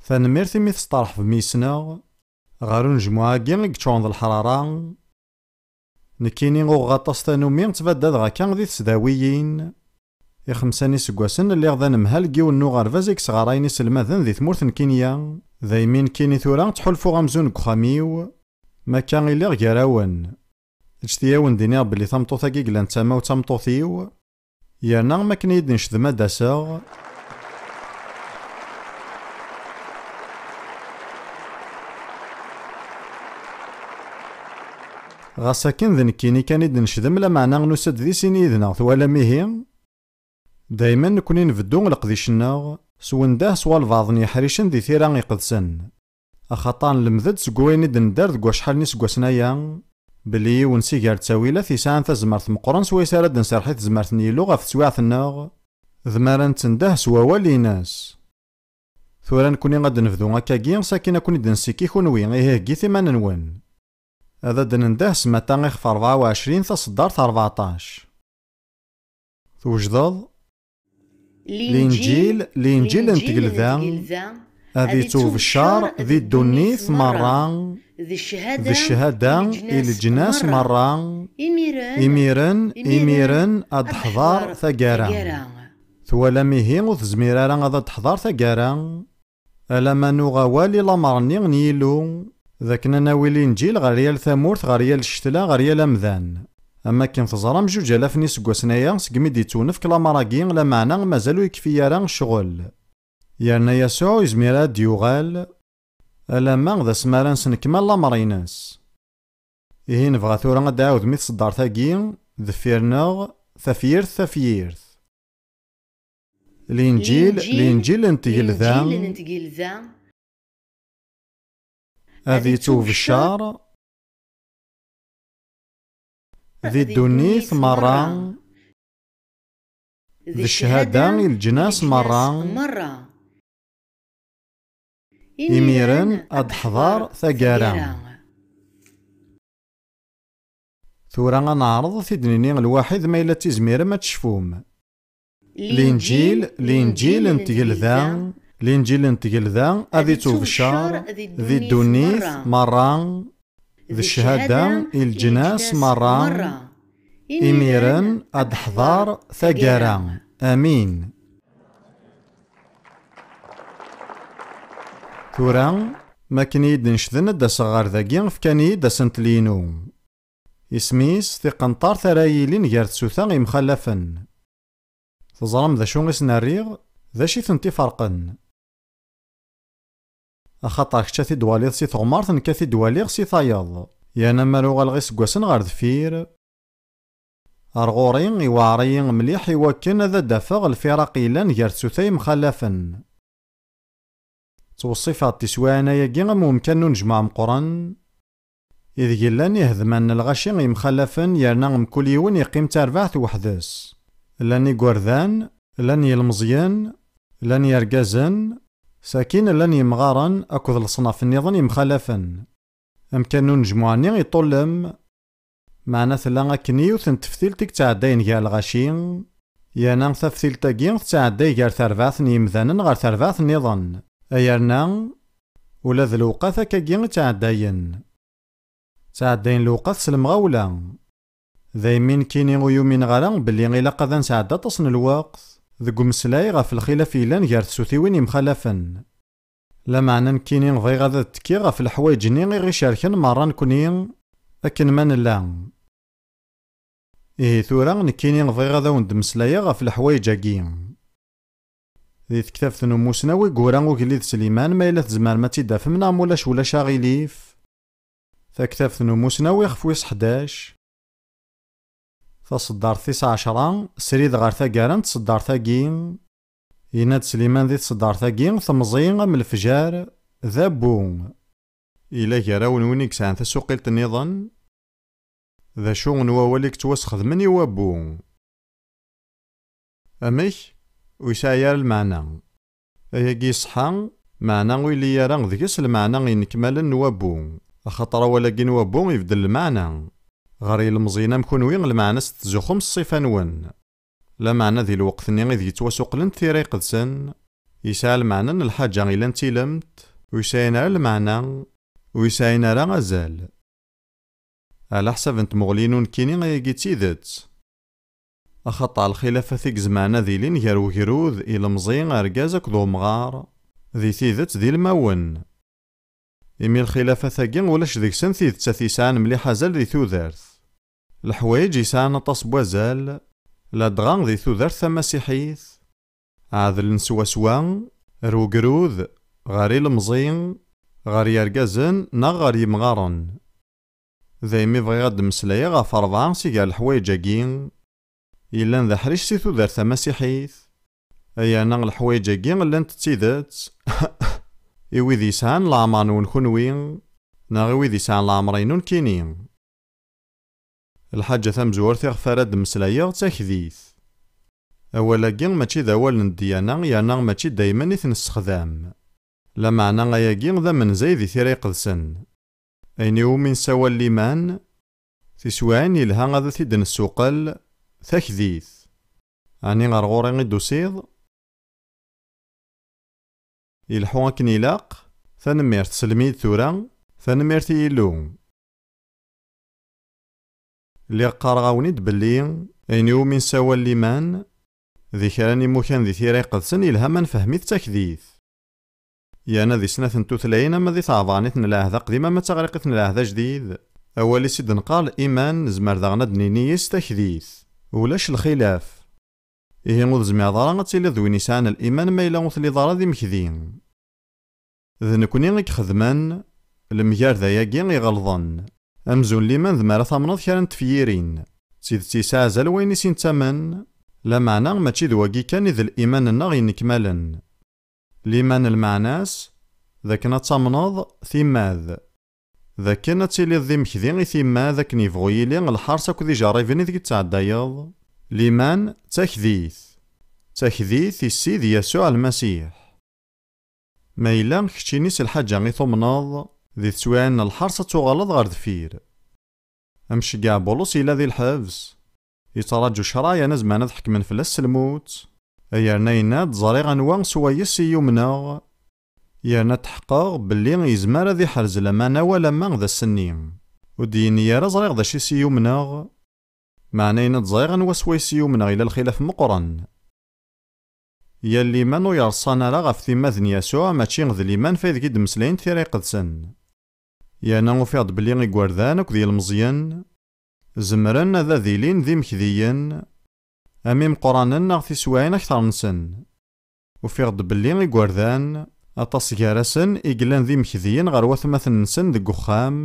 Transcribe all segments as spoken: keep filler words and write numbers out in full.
Tanemmirt imi testeṛḥbem yis-neɣ ɣer unejmuɛ-agi i yeččuren d leḥrara. Nekkini uɣeɣ aṭas tanumi ttbaddadeɣ akka di tesdawiyin. I xemsa n iseggasen lliɣ d anemhal deg yiwen n uɣerbaz i yesɣarayen iselmaden di tmurt n Kinya. Daymi nekkini tura ttḥulfuɣ amzun deg uxxam-iw, makka iliɣ gar-awen. Ǧǧet-iyi ad wen-d-iniɣ belli tameṭṭut-agi yellan d tama-w d tameṭṭut-iw, yerna am akken i yi-d-necdem ad d-aseɣ. Ɣas akken d nekkini kan i d-necdem, lameɛna nusa-d di sin yid-neɣ, twalam ihi? Dayman nekkni nbeddu leqdic-nneɣ s wendah s walbeɛḍ n yeḥricen di tira iqedsen. Axaṭer nlemmed-d seg wayen i d-nedder deg wacḥal n iseggasen aya, belli yiwen si gar ttawilat yesɛan tazmert meqqren swayes ara d-nserreḥ i tezmert n Yillu ɣef teswiɛt-nneɣ, d mi ara nettendeh s wawal-ines. Tura nekkni ad d-nebdu akkagi, sakin ad ken-id-nessiki kunwi, ihi heggit iman-nwen. Ad d-nendeh s Mata ixef rebɛa u ɛecrin, taṣeddart rbeɛṭac. Twejdeḍ? Linǧil, Linǧil n tgelda, ad ittubeccer di ddunit merra, d cchada i leǧnas merra. Imiren, imiren ad d-teḥḍer taggara. Twalam ihi ur tezmir ara ad d-teḥḍer taggara. Alamma nuɣ awal i lamer-nni n Yillu, d akken ad nawi Linǧil ɣer yal tamurt, ɣer yal ccetla, ɣer yal amdan. Am akken teẓram, juǧ alaf n iseggasen aya segmi d-yettwenefk lamer-agi, lameɛna mazal ur yekfi ara ccɣel. Yerna Yasuɛ ur yezmir ara ad d-yuɣal, alamma d asmi ara nesnekmal lamer-ines. Ihi nebɣa tura ad d-ɛawdem i tṣeddart-agi, deffir-nneɣ, tafyirt, tafyirt. Linǧil, Linǧil n tgelda, ad ittubeccer di ddunit merra, d cchada i leǧnas merra. Imiren ad d-teḥḍer taggara. Tura ad neɛreḍ ad t-id-nini lwaḥid ma yella tizmirem ad tecfum. Linǧil, Linǧil n tgelda, Linǧil n tgelda ad ittubeccer di ddunit merra, d cchada i leǧnas merra. Imiren ad d-teḥḍer taggara. Amin. Tura, mi akken i yi-d-necden ad d-aseɣ ɣer dagi, fkan-iyi-d asentel-inu. Isem-is tiqenṭert ara yilin gar tsuta yemxalafen. Teẓram d acu i sen-rriɣ? D acu i tent-iferqen? Axaṭer kečč ad t-id-twaliḍ si teɣmert, nekk ad t-id-waliɣ si tayeḍ. Yerna mi ara uɣaleɣ iseggasen ɣer deffir, ar ɣur-i, iweɛṛ-iyi mliḥ i wakken ad d-afeɣ lfiraq yellan gar tsuta yemxalafen. Ttweṣṣifeɣ-d tiswiɛin-ayagi am umkan n unejmaɛ meqqren, ideg llan ihedman n lɣaci yemxalafen, yerna mkul yiwen yeqqim d tarbaɛt weḥd-s. Llan igerdan, llan yilmeẓyen, llan yergazen, sakin llan yemɣaren akked leṣnaf nniḍen yemxalafen. Amkan n unejmuɛ-nni iṭullem, meɛna tella akken yiwet n teftilt i yettɛeddayen gar lɣaci, yerna taftilt-agi tettɛedday gar terbaɛt n yemdanen ɣer terbaɛt nniḍen. Yerna ula d lewqat akkagi i ttɛeddayen. Ttɛeddayen lewqat s lemɣawla. Daymi nekkini ur yumineɣ ara belli ilaq ad nesɛeddi aṭas n lweqt deg umeslay ɣef lxilaf yellan gar tsutiwin yemxalafen. Lameɛna nekkini bɣiɣ ad ttekkiɣ ɣef leḥwayeǧ-nni i ɣ-icerken merra nekkni akken ma nella. Ihi tura nekkini bɣiɣ ad awen-d-mmeslayeɣ ɣef leḥwayeǧ-agi. Di tektabt n umusnaw i yura ugellid Sliman, ma yella tzemrem ad tt-id-tafem neɣ ma ulac, ulac aɣilif. Taktabt n umusnaw ixef wis ḥdac, taṣeddart tis ɛecṛa, srid ɣer taggara n tṣeddart-agi. Yenna-d Sliman di tṣeddart-agi, temẓi am lefjar d abbu. Yella gar-awen win i yesɛan tasuqilt nniḍen? D acu n wawal i yettwasxedmen i wabbu? Amek? Ur yesɛi ara lmeɛna. Ayagi iṣeḥḥa, meɛna ur yelli ara deg-s lmeɛna inekmalen n wabbu, axaṭer awal-agi n wabbu ibeddel lmeɛna. Ɣer yilmeẓyen am kunwi, lmeɛna s tettzuxxum s ṣṣifa-nwen. Lameɛna di lweqt-nni ideg ttwasuqlent tira iqedsen, Yesɛa lmeɛna n lḥaǧa ilan d tilemt, ur yesɛin ara lmeɛna, ur yesɛin ara azal. Ɛla ḥsab n tmuɣli-inu nekkini, ayagi d tidet. Axaṭer lxilafat i izemren ad ilin gar ugrud, ilemẓi, argaz akked umɣar, di tidet d ilmawen. Imi lxilafat-agi ulac deg-sen tidet at yesɛan mliḥ azal di tudert. Leḥwayeǧ yesɛan aṭas n wazal, ladɣa di tudert tamasiḥit, ɛedlen swaswa ar ugrud, ɣer ilemẓi, ɣer yergazen neɣ ɣer yemɣaren. Daymi bɣiɣ ad d-mmeslayeɣ ɣef rebɛa si gar leḥwayeǧ-agi yellan d aḥric si tudert tamasiḥit, yerna leḥwayeǧ-agi llant d tidet i wid yesɛan leɛmer-nwen kunwi, neɣ i wid yesɛan leɛmer-inu nekkini. Lḥaǧa tamezwarut iɣef ara d-mmeslayeɣ d takdit. Awal-agi mačči d awal n ddyana, yerna mačči daymen i t-nessexdam. Lameɛna ayagi d amenzay di Tira Iqedsen. Ayen iwumi nessawal liman, tiswiɛin yelha ad t-id-nessuqel takdit. Ɛni ɣer ɣur-i i d-tusiḍ? Yelḥu akken ilaq. Tanemmirt, sellem-iyi-d tura. Tanemmirt i Yillu. Lliɣ qqareɣ-awen-id belli ayen iwumi nessawal liman, di kra n imukan di Tira Iqedsen yelha ma nefhem-it d takdit. Yerna di snat n tutlayin, ama di teɛḍanit n lɛehd aqdim ama d taɣriqit n lɛehd ajdid, awal-is i d-neqqar iman, nezmer daɣen ad d-nini yes takdit. Ulac lxilaf. Ihi ur tezmireḍ ara ad tiliḍ d win yesɛan liman ma yella ur telliḍ ara d imekdi. D nekni i ixedmen lemgerda-agi iɣelḍen. Amzun liman d mi ara tamneḍ kra n tefyirin. D tidet yesɛa azal wayen i s-nettamen, lameɛna mačči d wagi kan i d liman-nneɣ yennekmalen. Liman lmeɛna-s d akken ad tamneḍ timmad, d akken ad tiliḍ d imekdi i timmad akken yebɣu yili lḥers akked ijerriben ideg tettɛeddayeḍ. Liman d takdit, d takdit i Ssid Yasuɛ Lmasiḥ. Ma yella keččini s lḥaǧa i tumneḍ, di teswiɛin n lḥers ad tuɣaleḍ ɣer deffir. Amceggeɛ Bulus yella di lḥebs, yettraǧu ccṛeɛ yerna zemren ad ḥekmen fell-as s lmut, yerna yenna-d: "Ẓriɣ anwa swayes i yumneɣ, yerna tḥeqqeɣ belli yezmer ad iḥrez lamana walamma d ass-nni." Ur d-yenni ara: "Ẓriɣ d acu i s-i yumneɣ", meɛna yenna-d: "Ẓriɣ anwa swayes i yumneɣ." Yella lxilaf meqqren. Yal liman ur yerṣan ara ɣef timmad n Yasuɛ, mačči d liman f aydeg i d-mmeslayent Tira Iqedsen. Yerna ufiɣ-d belli igerdan akked yilmeẓyen zemren ad ad ilin d imekdiyen, am imeqqranen neɣ tiswiɛin akteṛ-nsen. Ufiɣ-d belli igerdan, aṭas gar-asen i yellan d imekdiyen ɣer watmaten-nsen deg uxxam,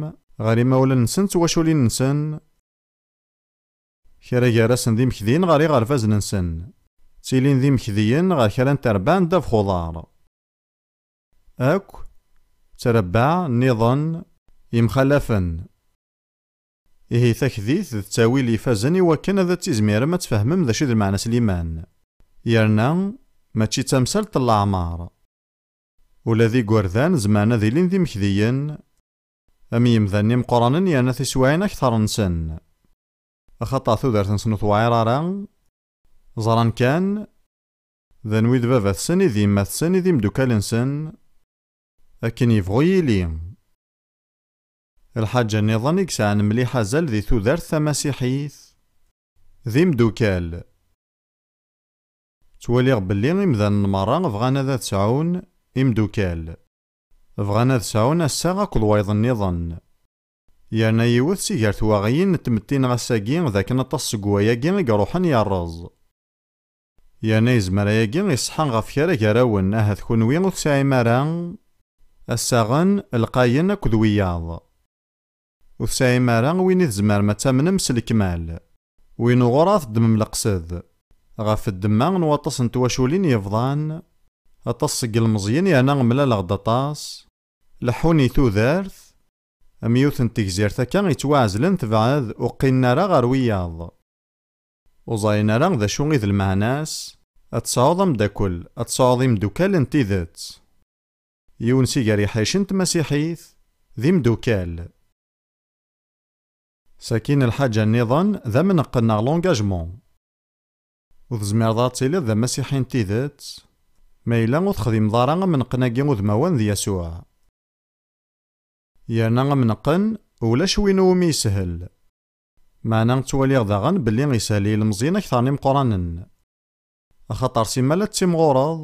ɣer imawlan-nsen d twaculin-nsen, kra gar-asen d imekdiyen ɣer iɣerbazen-nsen. Ttilin d imekdiyen ɣer kra n terbaɛ n ddabex uḍar. Akk d terbaɛ nniḍen yemxalafen. Ihi takdit d ttawil ifazen i wakken ad tizmirem ad tfehmem d acu i d lmeɛna-s liman. Yerna, mačči d tamsalt n leɛmer. Ula d igerdan zemren ad ilin d imekdiyen, am yemdanen imeqqranen yerna tiswiɛin akteṛ-nsen. Axaṭer tudert-nsen ur tewɛir ara, ẓran kan d anwi d baba-tsen i d yemma-tsen i d imeddukal-nsen, akken yebɣu yili. Lḥaǧa nniḍen i yesɛan mliḥ azal di tudert tamasiḥit, d imeddukal. Ttwaliɣ belli imdanen merra bɣan ad, ad sɛun imeddukal. Bɣan ad sɛun assaɣ akked wayeḍ nniḍen. Yerna yiwet si gar twaɣiyin n tmetti n ɣass-agi d akken aṭas seg wayagi i iruḥen yerreẓ. Yerna yezmer ayagi iṣeḥḥa ɣef kra gar-awen, ahat kunwi ur tesɛim ara assaɣen lqayen akked wiyaḍ. Ur tesɛim ara win i tzemrem ad tamnem s lekmal, win uɣur ad teddmem leqsed. Ɣef ddemma n waṭas n twaculin yebḍan, aṭas seg yilmeẓyen yerna mlaleɣ-d aṭas, leḥḥun i tudert, am yiwet n tegzirt akka yettwaɛezlen tebɛed ur qqinen ara ɣer wiyaḍ. Ur ẓrin ara d acu i d lmeɛna-s, ad tesɛuḍ ameddakel, ad tesɛuḍ imeddukal n tidet. Yiwen si gar yeḥricen n tmasiḥit, d imeddukal. Sakin lḥaǧa nniḍen d amenqen neɣ l'engagement. Ur tezmireḍ ad tiliḍ d amasiḥi n tidet, Ma yella ur texdimeḍ ara amenqen-agi udmawan d Yasuɛ. Yerna amenqen, ulac win umi yeshel. Meɛna ttwaliɣ daɣen belli yeshel i yilemẓiyen akteṛ n imeqqranen. Axaṭer simmal ad timɣureḍ,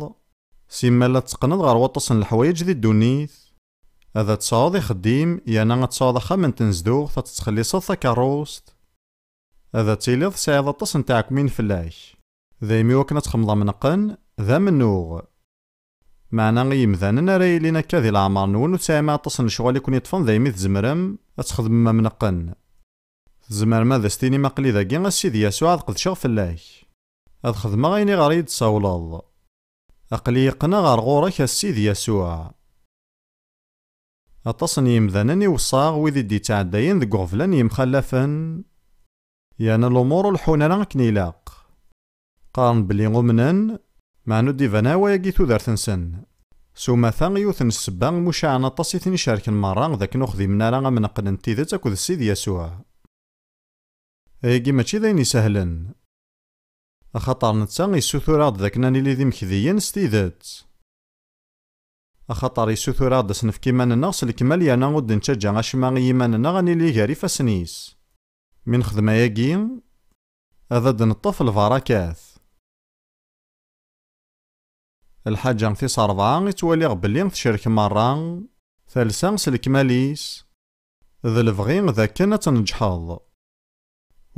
simmal ad teqqneḍ ɣer waṭas n leḥwayeǧ di ddunit, ad tesɛuḍ ixeddim, yerna ad tesɛuḍ axxam n tnezduɣt, ad tettxelliṣeḍ takeṛṛust, ad tiliḍ tesɛiḍ aṭas n tɛekmin fell-ak. Daymi wakken ad txedmeḍ amenqen, d amennuɣ. Meɛna i yimdanen ara yilin akka di leɛmer-nwen ur tesɛim aṭas n lecɣal i ken-iṭṭfen, daymi tzemrem ad txedmem amenqen. Tzemrem ad as-tinim: "Aql-i dagi, a Sidi Yasuɛ, ad qedceɣ fell-ak. Ad xedmeɣ ayen iɣer i yi-d-tessawleḍ. Aql-i yeqqneɣ ɣer ɣur-k, a Sidi Yasuɛ." Aṭas n yimdanen i weṣṣaɣ, wid i d-yettɛeddayen deg uɣeblan yemxallafen, yerna lumuṛ ur leḥḥun ara akken ilaq. Qqaren belli umnen, meɛna ur d-iban ara wayagi i tudert-nsen. S umata, yiwet n ssebba i mucaɛen aṭas i ten-icerken merra d akken ur xdimen ara amenqen n tidet akked Ssid Yasuɛ. Ayagi mačči d ayen isehlen. Axaṭer netta issutur-aɣ-d d akken ad nili d imekdiyen s tidet. Axaṭer issutur-aɣ-d ad s-nefk iman-nneɣ s lekmal yerna ur d-nettaǧǧa acemma i yiman-nneɣ ad nili gar ifassen-is. Mi nexdem ayagi, ad d-neṭṭef lbarakat. Lḥaǧa tis ṛebɛa i ttwaliɣ belli tecrek merra, talsa s lekmal-is, d lebɣi d akken ad tneǧḥeḍ.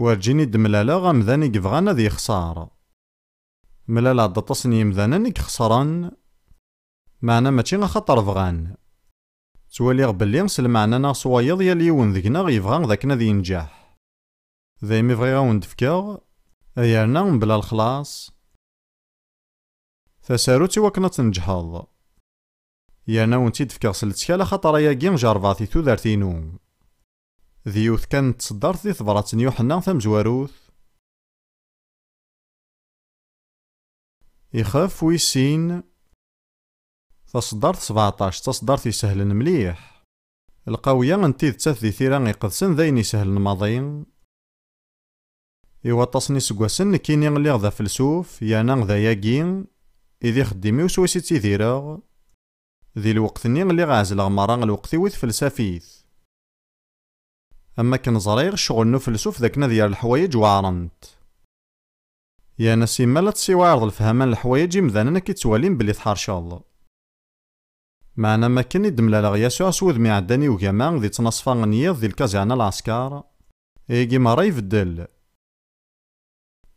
Werǧin i d-mlaleɣ amdan i yebɣan ad yexṣer. Mlaleɣ-d aṭas n yimdanen i ixeṣren, meɛna mačči axaṭer bɣan. Ttwaliɣ belli s lmeɛna neɣ s wayeḍ yal yiwen deg-neɣ yebɣa d akken ad yenǧeḥ. Daymi bɣiɣ ad wen-d-fkeɣ, yerna mebla lexlaṣ, tasarut i wakken ad tneǧḥeḍ. Yerna ad wen-tt-id-fkeɣ s lettkal axaṭer ayagi jerrbeɣ-t i tudert-inu. D yiwet kan n tseddart di tebrat n Yuḥenna tamezwarut. Ixef wis sin, taseddart sbeɛṭac, d taseddart isehlen mliḥ. Lqawya n tidet at di tira iqedsen d ayen isehlen maḍi. I waṭas n iseggasen nekkini lliɣ d afelsuf, yerna d ayagi i d ixeddim-iw swayes i ttidireɣ. Di lweqt-nni lliɣ ɛezleɣ merra lweqt-iw i tfelsafit. Am akken ẓriɣ, ccɣel n ufelsuf d akken ad yerr leḥwayeǧ weɛrent. Yerna simmal ad tessiwaɛreḍ lefhama n leḥwayeǧ imdanen ad k-id-ttwalin belli tḥerceḍ. Meɛna am akken i d-mlaleɣ Yasuɛ s wudem iɛeddan i ugama di ttnaṣfa n yiḍ di lkaẓirna n lɛesker, ayagi merra ibeddel.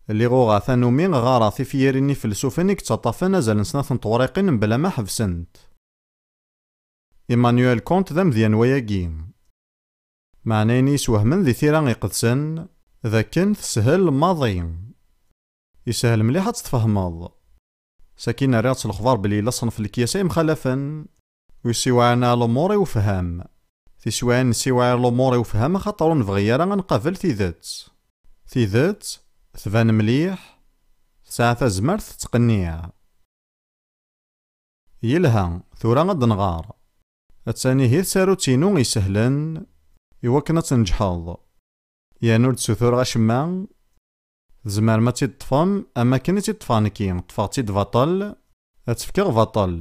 Lliɣ uɣeɣ tanumi ɣareɣ tifyirin ifelsufen i yettaṭṭafen azal n snat n tewriqin mebla ma ḥebsent. Emmanuel Kant d amedya n wayagi. Meɛna ayen i yeswehmen di tira iqedsen, d akken teshel maḍi. Yeshel mliḥ ad tt-tfehmeḍ. Sakin rriɣ-tt lexbar belli yella ṣṣenf n lekyasa yemxalafen, ur yessiwaɛren ara lumuṛ i ufham. Tiswiɛin nessiwaɛir lumuṛ i ufham axaṭer ur nebɣi ara ad nqabel tidet. Tidet tban mliḥ, tesɛa tazmert tettqenniɛ. Yelha, tura ad d-nɣer. Attan ihi tsarut-inu isehlen i wakken ad tneǧḥeḍ. Yerna ur d-ssutureɣ acemma. Tzemrem ad tt-id-ṭṭfem am akken i tt-id-ṭṭfeɣ nekki, ṭṭfeɣ-tt-id baṭel, ad tt-fkeɣ baṭel.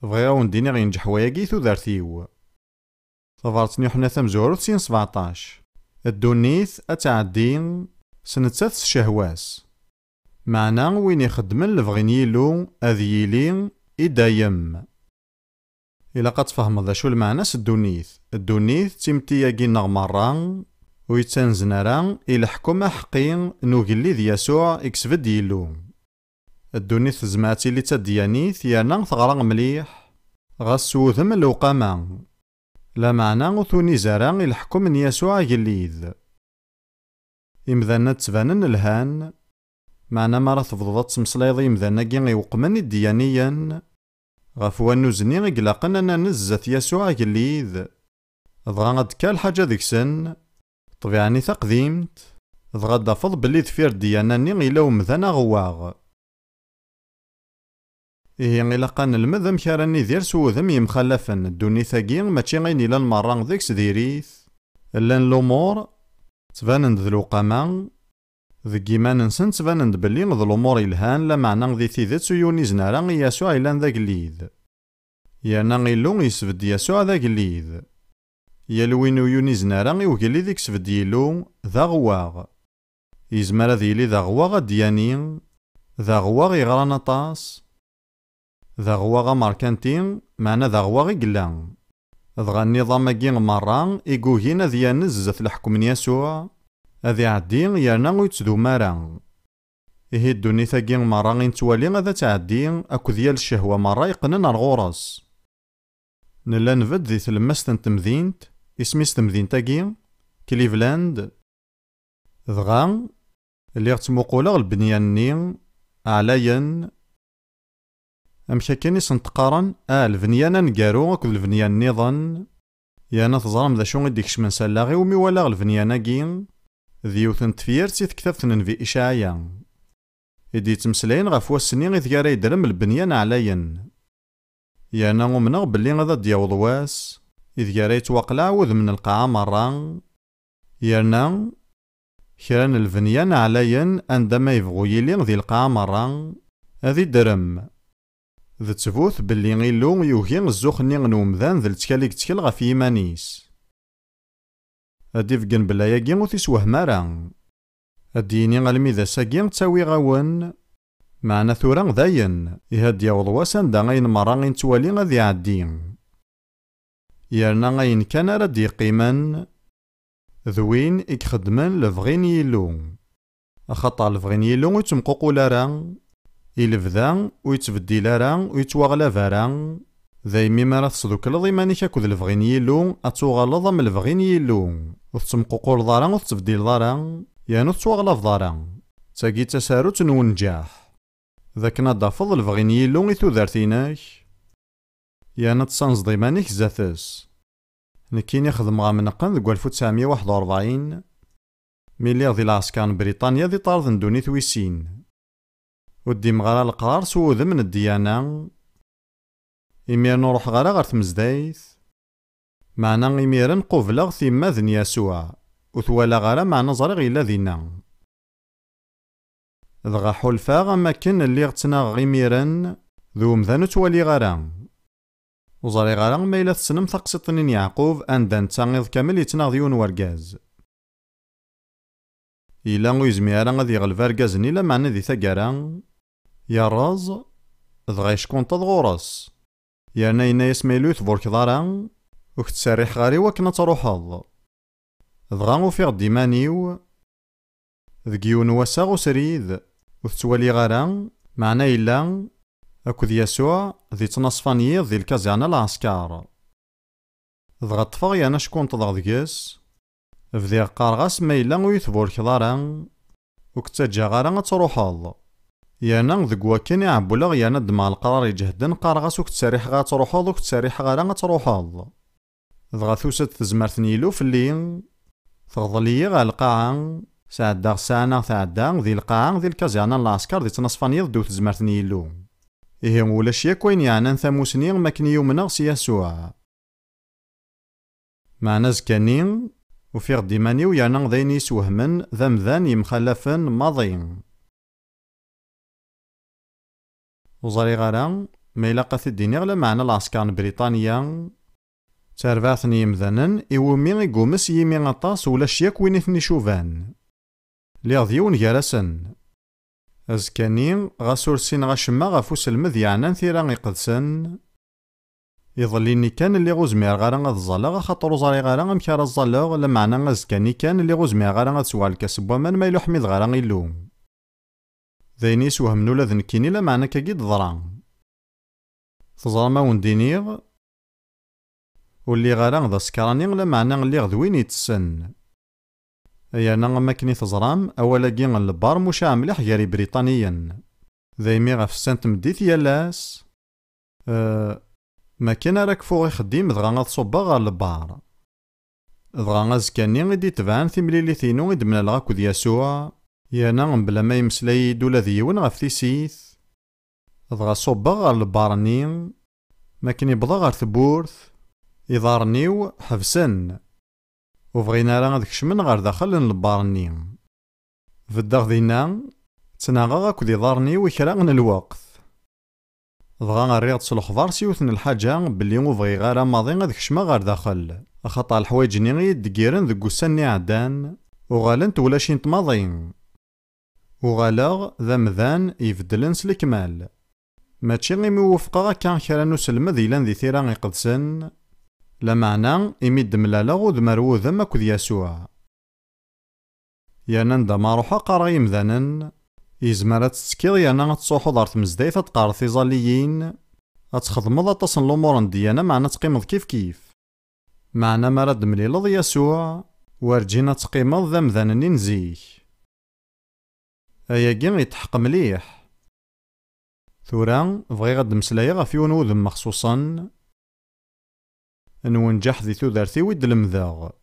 Bɣiɣ ad wen-d-iniɣ yenǧeḥ wayagi i tudert-iw. Tabrat n Yuḥenna tamezwarut sin sbeɛṭac. Ddunit ad tɛeddi s nettat s ccehwa-s. Meɛna win ixeddmen lebɣi n Yillu ad yili i dayem. Ilaq ad tfehmeḍ d acu lmeɛna-s ddunit. Ddunit d timetti-agi-nneɣ merra, ur yettanzen ara i leḥkem aḥeqqi n ugellid Yasuɛ i yesbedd Yillu. Ddunit tezmer ad tili d tadyanit yerna teɣra mliḥ, ɣas s wudem n lewqama. Lameɛna ur tuniz ara i leḥkem n Yasuɛ agellid. Imdanen ad d-ttbanen lhan, meɛna mi ara tebduḍ ad tmeslayeḍ i yimdanen-agi iweqmen i ddiyaniyen, ɣef wannuz-nni i ilaqen ad nanez zdat Yasuɛ agellid, dɣa ad d-tekker lḥaǧa deg-sen, ṭṭbiɛa-nni taqdimt, dɣa ad d-tafeḍ belli deffir ddiyana-nni yella umdan aɣewwaɣ. Ihi, ilaq ad nelmed amek ara nidir s wudem yemxalafen. Ddunit-agi mačči ayen ilan merra deg-s diri-t. Llan lumuṛ ttbanen-d d lewqama, Deg yiman-nsen ttbanen-d belli d lumuṛ yelhan, lameɛna di tidet ur yunizen ara i Yasuɛ yellan d agellid. Yerna Illu yesbedd Yasuɛ d agellid. Yal win ur yunizen ara i ugellid i yesbedd Yillu, d aɣewwaɣ. Yezmer ad yili d aɣewwaɣ adyani, d aɣewwaɣ yeɣran aṭas, d aɣewwaɣ amerkanti, meɛna d aɣewwaɣ i yella. Dɣa nniḍam-agi merra i yugin ad yanez zdat leḥkem n Yasuɛ, ad iɛeddi yerna ur yettdum ara. Ihi ddunit-agi merra i nettwali ad tɛeddi akked yal ccehwa merra yeqqnen ar ɣur-s. Nella nbedd di tlemmast n temdint, isem-is temdint-agi? Cleveland. Dɣa, lliɣ ttmuquleɣ lebnyan-nni, ɛlayen. Amek akken i sent-qqaren? Ah, lebnyan aneggaru akked lebnyan nniḍen. Yerna teẓram d acu i d-ikecmen s allaɣ-iw mi walaɣ lebnyan-agi? D yiwet n tefyirt si tektabt n Nnbi Icɛaya, i d-yettmeslayen ɣef wass-nni ideg ara yeddrem lebnyan ɛlayen. Yerna umneɣ belli ad d-yaweḍ wass ideg ara yettwaqleɛ wudem n lqaɛa merra, yerna kra n lebnyan ɛlayen anda ma yebɣu yili di lqaɛa merra, ad idrem. D ttbut belli Illu yugi zzux-nni n umdan d lettkal i yettkel ɣef yiman-is. Ad d-ibeggen belli ayagi ur t-iswehm ara. Ad d-yini almi d ass-agi ttawiɣ-awen, meɛna tura dayen, ihi ad d-yaweḍ wass anda ayen merra i nettwali ad iɛeddi. Yerna ayen kan ara d-yeqqimen, d win i ixeddmen lebɣi n Yillu. Axaṭer lebɣi n Yillu ur yettemququl ara, i lebda ur yettbeddil ara, ur yettwaɣlab ara. Daymi mi ara tesdukleḍ iman-ik akked lebɣi n Yillu, ad tuɣaleḍ am lebɣi n Yillu. Ur tettemququleḍ ara, ur tettbeddileḍ ara, yerna ur tettwaɣlabeḍ ara. D tagi i d tasarut n wenǧaḥ. D akken ad d-tafeḍ lebɣi n Yillu i tudert-inek, yerna ad tessanzeḍ iman-ik zdat-s. Nekkini xedmeɣ amneqqen deg walef u tesɛemya u waḥed u rebɛin, mi lliɣ di lɛesker n Briṭanya di ṭṭrad n ddunit wis sin. Ur ddimeɣ ara leqrar s wudem n ddyana. Imiren ur ruḥeɣ ara ɣer tmezdayt, meɛna imiren qubleɣ timmad n Yasuɛ, ur t-walaɣ ara, meɛna ẓriɣ yella dinna. Dɣa ḥulfaɣ am akken lliɣ ttnaɣeɣ imiren d umdan ur ttwaliɣ ara. Ur ẓriɣ ara ma yella tessnem taqsiṭ-nni n Yeɛqub, anda netta iḍ kamel yettnaɣ d yiwen wergaz. Yella ur yezmir ara ad yeɣleb argaz-nni, lameɛna di taggara, yerreẓ, dɣa yeckunṭeḍ ɣur-s. Yerna yenna-yas: "Ma yella ur tburkeḍ ara, ur k-ttserriḥeɣ ara i wakken ad truḥeḍ." Dɣa ufiɣ-d iman-iw deg yiwen wass-a usrid, ur t-ttwaliɣ ara, meɛna yella akked Yasuɛ di ttnaṣfa n yiḍ di lkaẓirna n lɛesker. Dɣa ṭṭfeɣ yerna ckunṭḍeɣ deg-s. Bdiɣ qqareɣ-as: "Ma yella ur yi-tburkeḍ ara, ur k-ttaǧǧaɣ ara ad truḥeḍ." Yerna deg wakken i ɛewwleɣ yerna ddmeɣ leqrar iǧehden, qqareɣ-as: "Ur k-ttserriḥeɣ ad truḥeḍ, ur k-ttserriḥeɣ ara ad truḥeḍ." Dɣa tusa-d tezmert n Yillu fell-i, teɣḍel-iyi ɣer lqaɛa, sɛeddaɣ ssaɛa neɣ tɛedda di lqaɛa, di lkaẓirna n lɛesker, di ttnaṣfa n yiḍ ddaw tezmert n Yillu. Ihi ulac yakk wayen yeɛnan tamusni am akken i umneɣ s Yasuɛ. Meɛna azekka-nni, ufiɣ-d iman-iw yerna d ayen i yi-iswehmen d amdan yemxalafen maḍi. Ur ẓriɣ ara ma ilaq ad t-id-iniɣ, lameɛna lɛesker n Briṭanya d tarbaɛt n yimdanen iwumi i yumes yimi aṭas, ulac yakk win i ten-icuban. Lliɣ d yiwen gar-asen. Azekka-nni, ɣas ur ssineɣ acemma ɣef uselmed yeɛnan tira iqedsen, iḍelli-nni kan lliɣ ur zmireɣ ara ad ẓẓalleɣ, axaṭer ur ẓriɣ ara amek ara ẓẓalleɣ, lameɛna azekka-nni kan lliɣ ur zmireɣ ara ad sweɣ lkas n waman ma yella ur ḥmideɣ ara Illu. D ayen i yi-iswehmen ula d nekkini, lameɛna akkagi i d-teḍra. Teẓram, a wen-d-iniɣ, ur lliɣ ara d asekṛani, lameɛna lliɣ d win itessen. Yerna am akken i teẓram, awal-agi n lebbar mucaɛ mliḥ gar Ibriṭaniyen. Daymi ɣef ssa n tmeddit yal ass, eh, makken ara kfuɣ ixeddim dɣa ad ṣubbeɣ ɣer lebbar. Dɣa azekka-nni i d-itebɛen timlilit-inu i d-mlaleɣ akked Yasuɛ, yerna mebla ma yemmeslay-iyi-d ula d yiwen ɣef tissit. Dɣa ṣubbeɣ ɣer lebbar-nni, makken i wwḍeɣ ɣer tewwurt, iḍarren-iw ḥebsen. Ur bɣin ara ad kecmen ɣer daxel n lebbar-nni. Beddeɣ dinna, ttnaɣeɣ akked iḍarren-iw i kra n lweqt. Dɣa rriɣ-d s lexbar s yiwet n lḥaǧa belli ur bɣiɣ ara maḍi ad kecmeɣ ɣer daxel, axaṭer leḥwayeǧ-nni i yi-d-ggiren deg wussan-nni iɛeddan, uɣalent ulac-int maḍi. Uɣaleɣ d amdan ibeddlen s lekmal. Mačči imi wufqeɣ akka kra n uselmed yellan di Tira Iqedsen, lameɛna imi d-mlaleɣ udem ar wudem akked Yasuɛ. Yerna anda ma ruḥeɣ qqareɣ i yimdanen, yezmer ad tettekkiḍ yerna ad truḥeḍ ɣer tmezdayt ad teqqareḍ tiẓalliyin, ad txedmeḍ aṭas n lumuṛ n ddiyana meɛna ad teqqimeḍ kifkif. Meɛna mi ara d-temlileḍ Yasuɛ, werǧin ad teqqimeḍ d amdan-nni n zik. Ayagi yetḥeqq mliḥ. Tura, bɣiɣ ad d-mmeslayeɣ ɣef yiwen wudem mexṣuṣen, n wenǧaḥ di tudert-iw i d-lemdeɣ.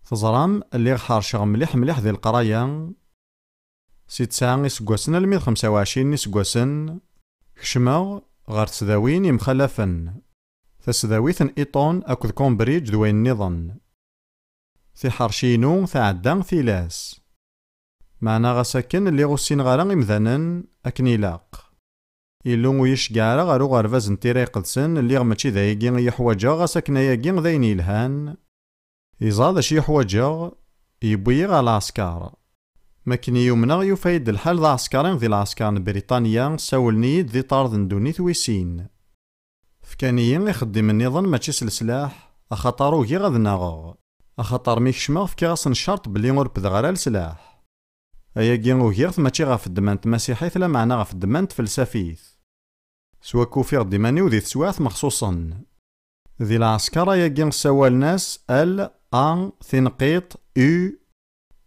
Teẓram, lliɣ ḥerceɣ mliḥ mliḥ di leqraya. Si tesɛa iseggasen almi d xemsa u ɛecrin n iseggasen, kecmeɣ ɣer tesdawin yemxalafen. Tasdawit n Eton akked Cambridge d wayen nniḍen. Tiḥerci-inu tɛedda tilas. Meɛna ɣas akken lliɣ ur ssineɣ ara imdanen akken ilaq. Illu ur yi-ceggeɛ ara ɣer uɣerbaz n Tira Iqedsen, lliɣ mačči d ayagi i ḥwaǧeɣ, ɣas akken ayagi d ayen yelhan. Yeẓra d acu i ḥwaǧeɣ, yewwi-yi ɣer lɛesker. Mi akken i yumneɣ, yufa-yi-d lḥal d aɛeskri di lɛesker n Briṭanya, ssawlen-iyi-d d iṭarden n ddunit wis sin. Fkan-iyi ixeddim nniḍen mačči s leslaḥ, axaṭer ugiɣ ad nnaɣeɣ. Axaṭer mi kecmeɣ fkiɣ-asen ccerṭ belli ur rebdeɣ ara leslaḥ. Ayagi ugiɣ-t mačči ɣef ddemma n tmasiḥit lameɛna ɣef ddemma n tfelsafit. S wakka ufiɣ-d iman-iw di teswiɛt mexṣuṣen. Di lɛesker ayagi ssawalen-as L A tinqiṭ U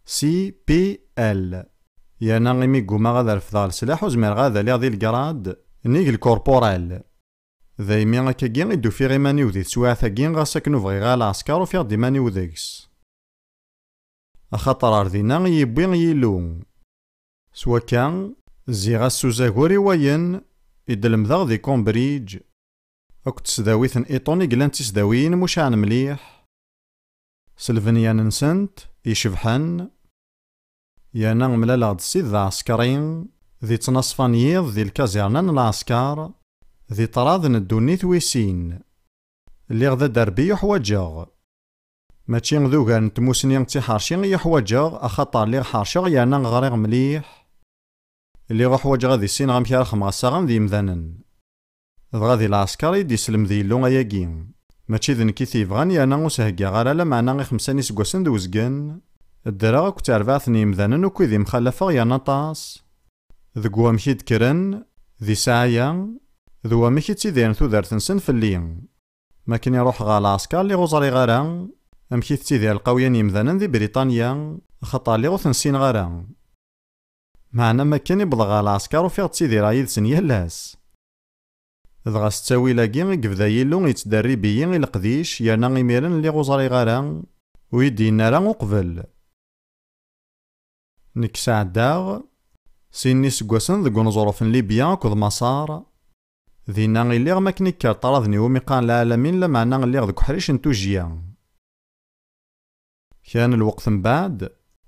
C P L. Yerna imi ggumaɣ ad refdeɣ leslaḥ ur zmireɣ ad aliɣ di legrad, nnig lkorpural. Daymi akkagi i d-ufiɣ iman-iw di teswiɛt-agi, ɣas akken ur bɣiɣ ara lɛesker ufiɣ-d iman-iw deg-s. Axaṭer ar dinna i yi-yewwi Yillu. S wakka, zziɣ-as s uzagur i wayen i d-lemdeɣ di Cambridge akked tesdawit n Eton i yellan d tisdawiyin mucaɛen mliḥ s lbenya-nsent icebḥen, yerna mlaleɣ-d Ssid d aɛeskri di ttnaṣfa n yiḍ di lkazirna n lɛesker di ṭṭrad n ddunit wis sin. Lliɣ d aderbi i ḥwaǧeɣ. Mačči d ugar n tmusni d tiḥerci i ḥwaǧeɣ, axaṭer lliɣ ḥerceɣ yerna ɣriɣ mliḥ. Lliɣ ḥwaǧeɣ ad issineɣ amek ara xedmeɣ assaɣen d yimdanen. Dɣa di lɛesker i d-isellem d Yillu ayagi. Mačči d nekk i t-yebɣan yerna ur s-heggaɣ ara lameɛna i xemsa n iseggasen d uzgen, ddreɣ akked terbaɛt n yimdanen akk i d imxallafeɣ yerna aṭas, deg wamek i d-kkren, di ssaɛa-ya, d wamek i ttidiren tudert-nsen fell-i. Mi akken i ruḥeɣ ɣer lɛesker lliɣ ur ẓriɣ ara amek i tettidir lqawya n yimdanen di Briṭanya, axaṭer lliɣ ur ten-ssineɣ ara. Meɛna mi akken i wwḍeɣ ɣer lɛesker ufiɣ ttidireɣ yid-sen yal ass. Dɣa s ttawil-agi i yebda Yillu yettderrib-iyi i leqdic, yerna imiren lliɣ ur ẓriɣ ara, ur yi-d-yenni ara uqbel. Nekk sɛeddaɣ sin n yiseggasen deg uneẓruf n Libya akked Maṣer. Dinna i lliɣ mi akken i kker ṭṭraden iwumi qqaren lɛalamin, lameɛna lliɣ deg uḥric n tujjya. Kra n lweqt mbeɛd,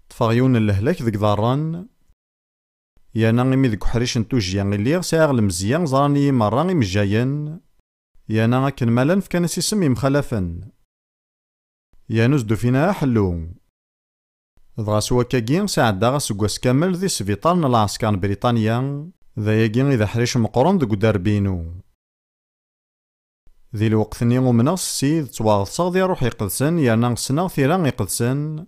ṭṭfeɣ yiwen n lehlak deg iḍarren. Yerna imi deg uḥric n tujjya i lliɣ, sɛiɣ lemzeyya ẓran-iyi merra imejjayen, yerna akken ma llan fkan-as isem yemxalafen. Yerna ur s-d-ufin ara ḥellu. Dɣa s wakkagi, sɛeddaɣ aseggas kamel di sbiṭar n lɛesker n Briṭanya, d ayagi i d aḥric meqqren deg uderbi-inu. Di lweqt-nni umneɣ s Ssid, ttwaɣeḍseɣ di Ṛṛuḥ Iqedsen, yerna ssneɣ Tira Iqedsen,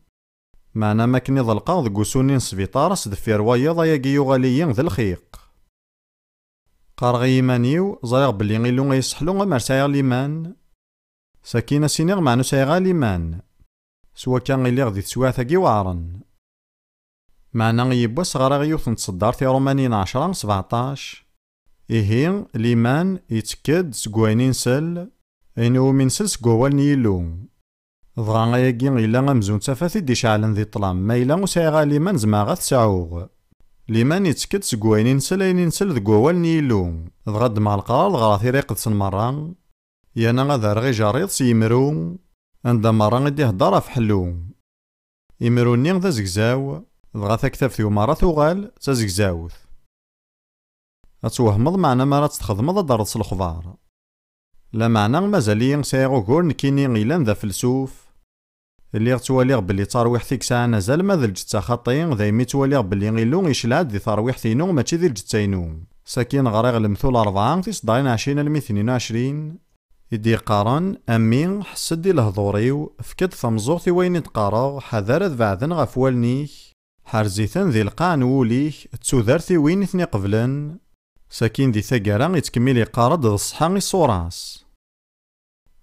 meɛna mi akken i ḍelqeɣ deg wusu-nni n sbiṭar, s deffir wayeḍ, ayagi yuɣal-iyi d lxiq. Qqareɣ i yiman-iw, ẓriɣ belli Illu ay iseḥlu amer sɛiɣ liman. Sakkin a s-iniɣ meɛna ur sɛiɣ ara liman. S wakka i lliɣ di teswiɛt-agi iweɛren. Meɛna yiwwas ɣriɣ yiwet n tseddart i Iṛumaniyen ɛecra sbeɛṭac. Ihi, liman yettekk-d seg wayen i nsel, ayen iwumi nsel seg wawal n Yillu. Dɣa ayagi yella amzun d tafat i d-iceɛlen di ṭṭlam, ma yella ur sɛiɣ ara liman zemreɣ ad t-sɛuɣ. Liman yettekk-d seg wayen i nsel, ayen i nsel deg wawal n Yillu. Dɣa ddmeɣ leqrar ɣreɣ Tira Iqedsen merra, yerna ad rreɣ ijerriḍ s yimru, anda merra i d-ihedder ɣef ḥellu. Imru-nni d azegzaw, Dɣa taktabt-iw merra tuɣal d tazegzawt. Ad twehmeḍ, meɛna mi ara tt-txedmeḍ ad d-terreḍ s lexbar. Lameɛna mazal-iyi sɛiɣ ugur nekkini yellan d afelsuf. Lliɣ ttwaliɣ belli d tarwiḥt i yesɛan azal ma d lǧetta xaṭi, daymi ttwaliɣ belli Illu yecleɛ-d di terwiḥt-inu mačči di lǧetta-inu. Sakin ɣriɣ Lemtul rebɛa tiseddarin ɛecrin almi tnin u ɛecrin, i d-yeqqaren: A mmi, ḥess-d i lehdur-iw, efk-d tameẓẓuɣt i wayen i d-qqareɣ, ḥader ad beɛden ɣef wallen-ik, ḥerz-iten di lqaɛ n wul-ik, d tudert i win i ten-iqeblen. Sakin di taggara ittkemmil yeqqar-d d ṣṣeḥḥa i ṣṣura-s.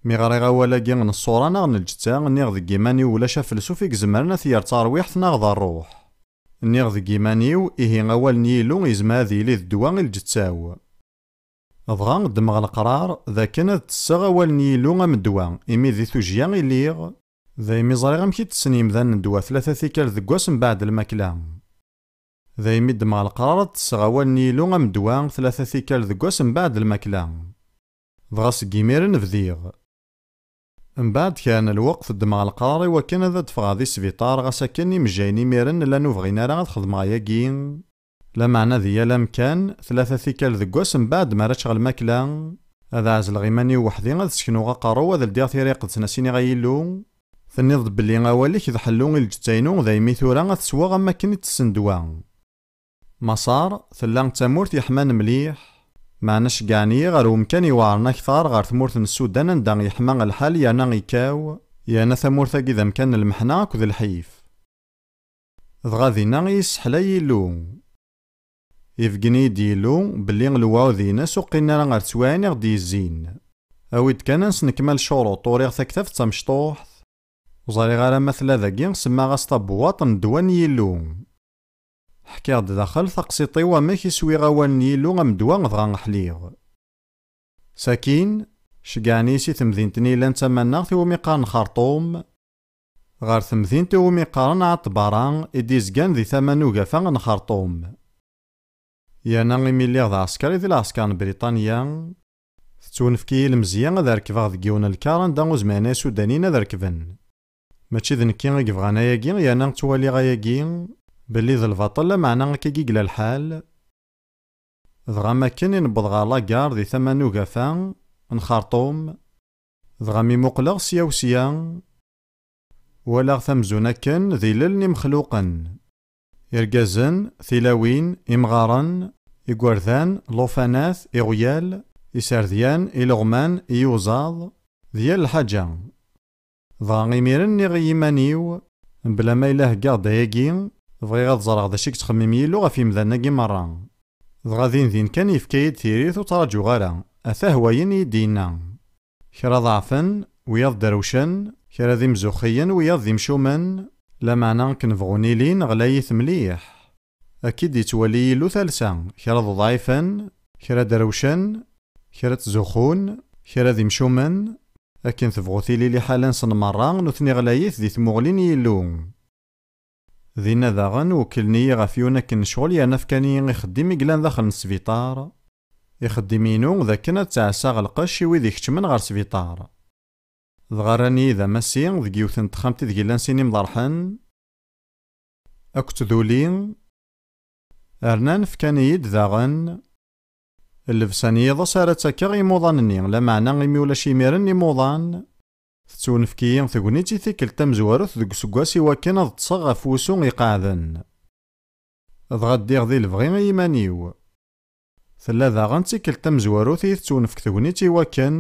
Mi ɣriɣ awal-agi n ṣṣura neɣ n lǧetta, nniɣ deg yiman-iw ulac afelsuf i izemren ad t-yerr d tarwiḥt neɣ d ṛṛuḥ. Nniɣ deg yiman-iw, ihi awal n Yillu yezmer ad yili d ddwa i lǧetta-w. Dɣa ddmeɣ leqrar d akken ad ttesseɣ awal n Yillu am ddwa, imi di tujjya i lliɣ, daymi ẓriɣ amek i ttessen yemdanen ddwa tlata tikkal deg wass mbeɛd lmakla. Daymi ddmeɣ leqrar ad ttesseɣ awal n Yillu am ddwa tlata tikkal deg wass mbeɛd lmakla. Dɣa seg imiren bdiɣ. Mbeɛd kra n lweqt ddmeɣ leqrar i wakken ad d-ffɣeɣ di sbiṭar, ɣas akken imejjayen imiren llan ur bɣin ara ad xedmeɣ ayagi. Lameɛna di yal amkan, tlata tikkal deg wass mbeɛd mi ara ččeɣ lmakla, ad ɛezleɣ iman-iw weḥd-i, ad seknuɣ aqerru, ad ldiɣ tiriqet, ad as-iniɣ: Ay Illu, tenniḍ-d belli awal-ik d ḥellu i lǧetta-inu, daymi tura ad t-sweɣ am wakken i ttessen ddwa. Maṣer tella d tamurt yeḥman mliḥ, meɛna ceggɛen-iyi ɣer umkan iweɛren akteṛ, ɣer tmurt n Sudan, anda yeḥma lḥal yerna ikaw, yerna tamurt-agi d amkan n lmeḥna akked lḥif. Dɣa dinna i yi-sseḥla Yillu. Ibeggen-iyi-d Yillu belli lewɛud-ines ur qqinen ara ar teswiɛin i ɣ-d-yezzin. Awi-d kan ad nesnekmal ccuruṭ, uriɣ taktabt d tamecṭuḥt. Ur ẓriɣ ara ma tella dagi, semmaɣ-as tabewwaṭ n ddwa n Yillu. Ḥkiɣ-d daxel taqsiṭ-iw amek i swiɣ awal n Yillu am ddwa dɣa ḥliɣ. Sakin, ceggɛen-iyi si temdint-nni yellan d tamaneɣt iwumi qqaren Xerṭum, ɣer temdint iwumi qqaren Ɛeṭbara, i d-izgan di tama n ugafa n Xerṭum. Yerna imi lliɣ d aɛeskari di lɛesker n Briṭanya, tettwenefk-iyi lemzeyya ad rekbeɣ deg yiwen n lkar anda ur zmiren ara Isudaniyen ad rekben. Mačči d nekki i yebɣan ayagi, yerna ttwaliɣ ayagi belli d lbaṭel, lameɛna akka i yella lḥal. Dɣa am akken i newweḍ ɣer lagar di tama n ugafa n Xerṭum, dɣa mi muqleɣ sya u sya, walaɣ amzun akken d ilel n imexluqen. Irgazen, tilawin, imɣaren, igerdan, llufan, iɣyal, iserdiyen, ileɣman, iyuzaḍ, d yal lḥaǧa. Dɣa imiren nniɣ i yiman-iw, mebla ma yella heggaɣ-d ayagi, bɣiɣ ad ẓreɣ d acu i yettxemmim Yillu ɣef yimdanen-agi merra. Dɣa din din kan yefka-yi-d tiririt ur ttraǧuɣ ara, atah wayen i yi-d-yenna. Kra ḍeɛfen, wiyaḍ drewcen, kra d imzuxxiyen, wiyaḍ d imcumen, lameɛna akken bɣun ilin ɣlayit mliḥ. Akka i d-yettwali Yillu talsa, kra d uḍɛifen, kra drewcen, kra ttzuxxun, kra d imcumen, akken tebɣu tili liḥala-nsen merra, nutni ɣlayit di tmuɣli n Yillu. Dinna daɣen, wekklen-iyi ɣef yiwen akken n ccɣel yerna fkan-iyi ixeddim i yellan daxel n sbiṭar. Ixeddim-inu d akken ad ttɛassaɣ lqecc i wid ikeččmen ɣer sbiṭar. Dɣa rran-iyi d amasi deg yiwet n texxamt ideg llan sin imḍerḥen akked tduli. Rnan fkan-iyi-d daɣen llebsa n yiḍes ara ttakeɣ i imuḍan-nni, lameɛna imi ulac imiren imuḍan, tettwenefk-iyi tegnit i tikkelt tamezwarut deg useggas i wakken ad ṭṭseɣ ɣef wusu iqeɛden. Dɣa ddiɣ di lebɣi i yiman-iw. Tella daɣen d tikkelt tamezwarut i tettwenefk tegnit i wakken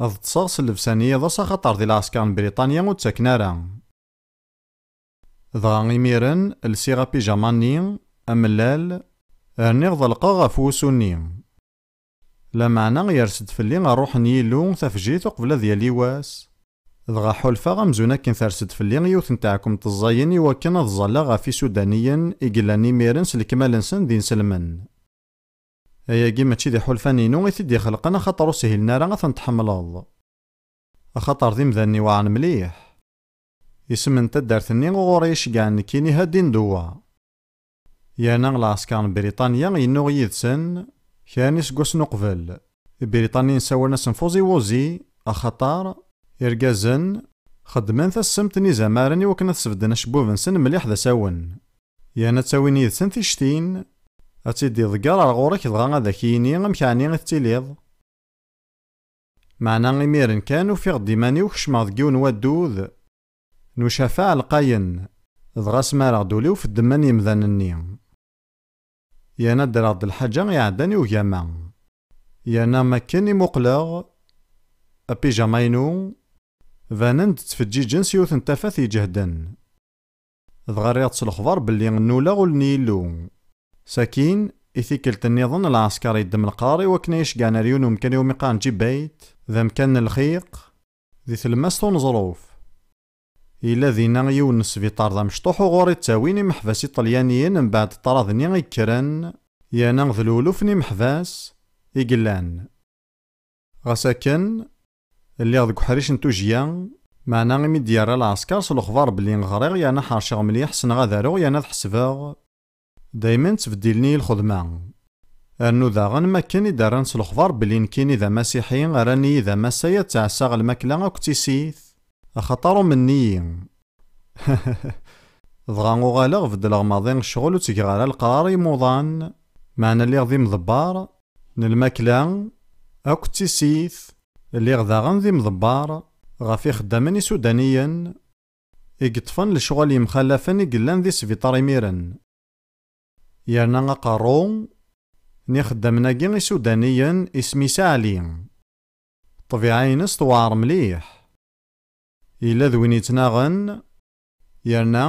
ad ṭṭseɣ s llebsa n yiḍes, axaṭer di lɛesker n Briṭanya ur ttaken ara. Dɣa imiren, lsiɣ apijama-nni amellal, rniɣ ḍelqeɣ ɣef wusu-nni. Lameɛna yers-d fell-i ṛṛuḥ n Yillu tafejrit uqbel ad yali wass, dɣa ḥulfaɣ amzun akken ters-d fell-i yiwet n teɛkemt ẓẓayen i wakken ad ẓẓalleɣ ɣef Isudaniyen i yellan imiren s lekmal-nsen d inselmen. Ayagi mačči d iḥulfan-inu i t-id-ixelqen, axaṭer ur shilen ara ad ten-tḥemmleḍ. Axaṭer d imdanen iweɛren mliḥ. Isem n taddart-nni uɣur i ceggɛen nekkini Hadin Duwa. Yerna lɛesker n Briṭanya yennuɣ yid-sen kra n iseggasen uqbel. Ibriṭaniyen ssawalen-asen fuzi wuzi, axaṭer irgazen xeddmen tassemt n izamaren i wakken ad sbedden acebbub-nsen mliḥ d asawen. Yerna ad tawin yid-sen tictin, ad tt-id-iḍegger ar ɣur-k, dɣa ad ak-yini amek ɛni i tettiliḍ. Meɛna imiren kan ufiɣ-d iman-iw kecmeɣ deg yiwen waddud n ucafaɛ lqayen, dɣa smareɣ-d ul-iw f ddemma n yemdanen-nni. Yerna ddreɣ-d lḥaǧa iɛeddan i ugama. Yerna makken i muqleɣ apijama-inu, banen-d ttfeǧǧiǧen s yiwet n tafat iǧehden. Dɣa rriɣ-d s lexbar belli nnuleɣ ul n Yillu. Sakin, i tikkelt nniḍen lɛesker yeddem leqrar i wakken ad yi-ceggɛen ar yiwen umkan iwumi qqaren Ǧibayt, d amkan n lxiq, di tlemmast uneẓruf. Yella dinna yiwen n sbiṭar d amecṭuḥ uɣur i ttawin imeḥbas iṭelyaniyen mbeɛd ṭṭrad-nni i yekkren, yerna d luluf n imeḥbas i yellan. Ɣas akken, lliɣ deg uḥric n tujjya, meɛna imi d-yerra lɛesker s lexbar belli ɣriɣ yerna ḥerceɣ mliḥ, ssneɣ ad aruɣ yerna ad ḥesbeɣ, daymen ttbeddilen-iyi lxedma. Rnu daɣen, makken i d-rran s lexbar belli nekkini d amasiḥi, rran-iyi d amasay ad ttɛassaɣ lmakla akked tissit, axaṭer umnen-iyi. Dɣa uɣaleɣ beddleɣ maḍi ccɣel ur ttgeɣ ara leqrar i imuḍan, meɛna lliɣ d imḍebber n lmakla akked tissit, lliɣ daɣen d imḍebber ɣef ixeddamen isudaniyen i yeṭṭfen lecɣal yemxalafen i yellan di sbiṭar imiren. Yerna aqerru n ixeddamen-agi isudaniyen isem-is Ɛli. Ṭṭbiɛa-ines tewɛer mliḥ. Yella d win yettnaɣen, yerna